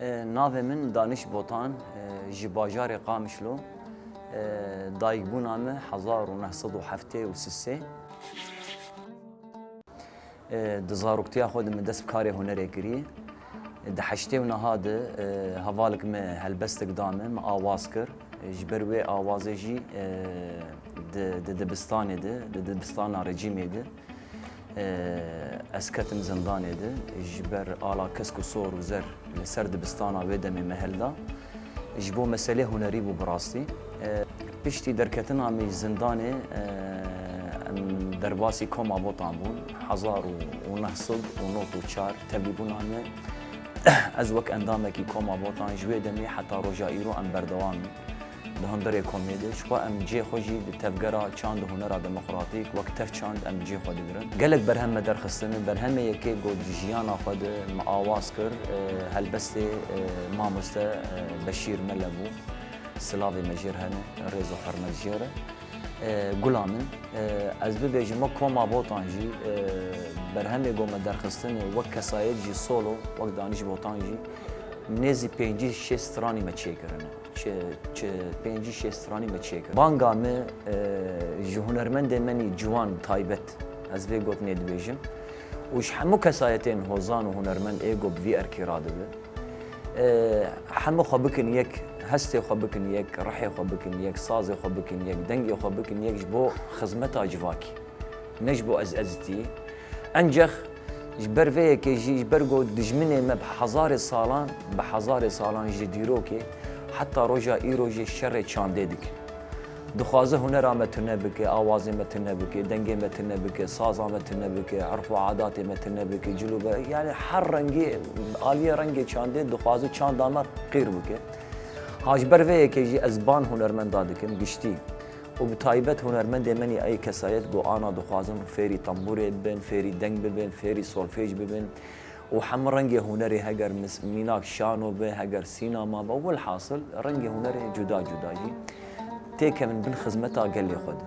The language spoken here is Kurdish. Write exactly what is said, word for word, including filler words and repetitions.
E, navê min Daniş Botan, e, ji bajarê Qamişlo. E, dayikbûna min hezar û neh sed û heftê û sê. E, di zaroktiya xwe de min dest bi karê hunerê kirî. Di heştê û neha de, e, hevalek min helbestek da min, min awaz kir. E, ji ber wê awazê jî, e, di, di dibistanê de, di dibistana rejîmê de, e, ez ketim zindanê de. Ji ber ala kesk û sor û zer li ser dibistana wê demê me helda. Ji bo meselê hunerî bû bi rastî. E, piştî derketina min ji zindanê, e, em derbasî koma Botan bûn. Hezar û neh sed û nod û çar tevlîbûna me, ez wek endamekî koma Botan ji wê demê heta roja îro em berdewam in. Di hundirê komê de ji xwe em cihê xwe jî di tevgera çand û hunera demokratîk wek tev çand em cihê xwe digirin. Gelek berhem me derxistine, berhemê yekê got ji jiyana xwe de me awaz kir, e, helbestê, e, mamoste, e, Beşîr Mele bû. Silavê me jêr hene, rêz û hurmet jêr e. E, gula min, e, ez bibêjim wek koma Botan jî, e, berhemê got me derxistine wek kesayet jî solo, wek Daniş Botan jî nêzî pêncî şêst stranî me çêkirine. Çi, çi pêncî şêst stranî me çêkir. Banga me, e, ji hunermendê me nî ciwan taybet, ez vê gotinê dibêjim. Û ji hemû kesayetên hozan û hunermend ê ku bi vî erkî radibe. E, hemû xwe bikin yek, hestê xwe bikin yek, rihê xwe bikin yek, sazê xwe bikin yek, dengê xwe bikin yek ji bo xizmeta civakî. Ne ji bo ez ezitiyê. Encex ji ber vê yekê jî, ji ber ku dijminê me bi hezarê salan, bi hezarê salan ji dîrokê heta roja îro jî şerê çandê dike. Dixwaze hunera me tune bike, awazê me tune bike, dengê me tune bike, saza me tune bike, erf û adatê me tune bike, cilûber, yani her rengê, aliyê rengê çandê dixwaze çanda me qîr bike. Ha ji ber vê yekê jî ez ban hunermenda dikim giştî. Û bi taybet hunermendê me nî ey kesayet ku ana dixwazin fêrî tembûrê bibin, fêrî deng bibin, fêrî solfêj bibin û hemû rengê hunerê heger mis-, mînak şano be, heger sînema be, welhasil rengê hunerê cuda cuda jî têkevin bin xizmeta gelê xwe de.